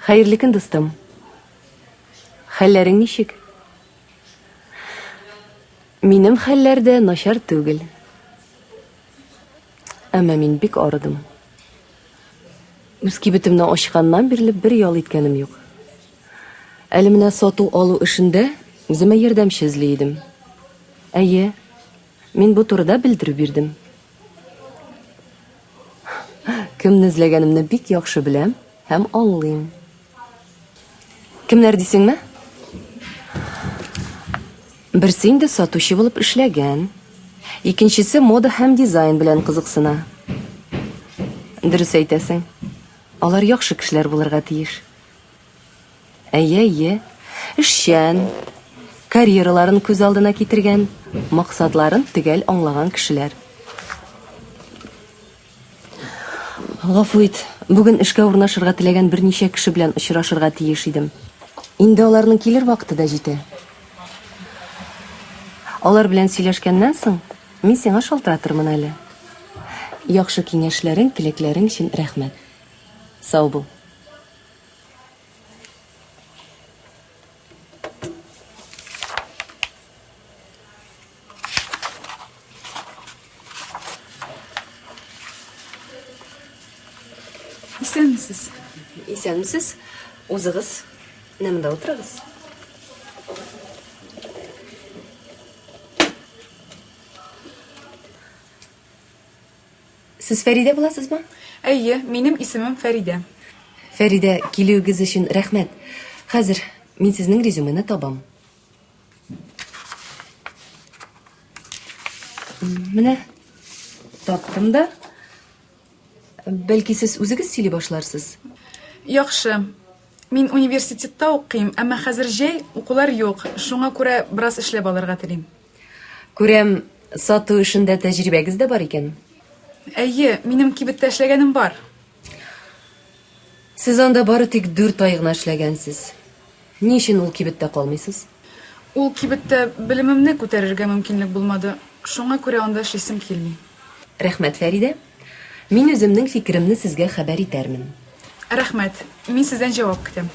Хәерле көн, дустым. Хәлләрең ничек? Минем хәлләр дә начар түгел. Әмма мин бик арыдым. Үз кибетемне ачканнан бирле бер ял иткәнем юк. Әле менә сату-алу эшендә үземә ярдәмче эзли идем. Әйе, мин бу турыда белдерү бирдем. Кемне эзләгәнемне бик яхшы беләм һәм аңлыйм. Кемнәр дисеңме? Берсе инде сатучы булып эшләгән. Икенчесе мода һәм дизайн белән кызыксына. Дөрес әйтәсең. Алар яхшы кешеләр булырга тиеш. Әйе, әйе. Эшчән, карьераларын күз алдына китергән, максатларын төгәл аңлаган кешеләр. Гафу ит, бүген эшкә урнашырга теләгән берничә кеше белән очрашырга тиеш идем. Инде аларның килер вакыты да җитә. Алар белән сөйләшкәннән соң, мин сиңа шалтыратырмын әле. Яхшы киңәшләрең, теләкләрең өчен рәхмәт. Сау бул. Исәнмесез. Исәнмесез. Узыгыз. Менә монда утырыгыз. Сез Фәридә буласызмы? Әйе, минем исемем Фәридә. Фәридә, килүегез өчен рәхмәт. Хәзер мин сезнең резюмены табам. Менә таптым да. Бәлки сез үзегез сөйли башларсыз? Яхшы. Мин университетта укыйм, әмма хәзер җәй, укулар юк. Шуңа күрә бераз эшләп алырга телим. Күрәм, сату эшендә тәҗрибәгез дә бар икән. Әйе, минем кибеттә эшләгәнем бар. Сез анда бары тик дүрт ай гына эшләгәнсез. Ни өчен ул кибеттә калмыйсыз? Ул кибеттә белемемне күтәрергә мөмкинлек булмады. Шуңа күрә анда эшлисем килми. Рәхмәт, Фәридә. Мин үземнең фикеремне сезгә хәбәр итәрмен. Рәхмәт. Мин сездән җавап көтәм.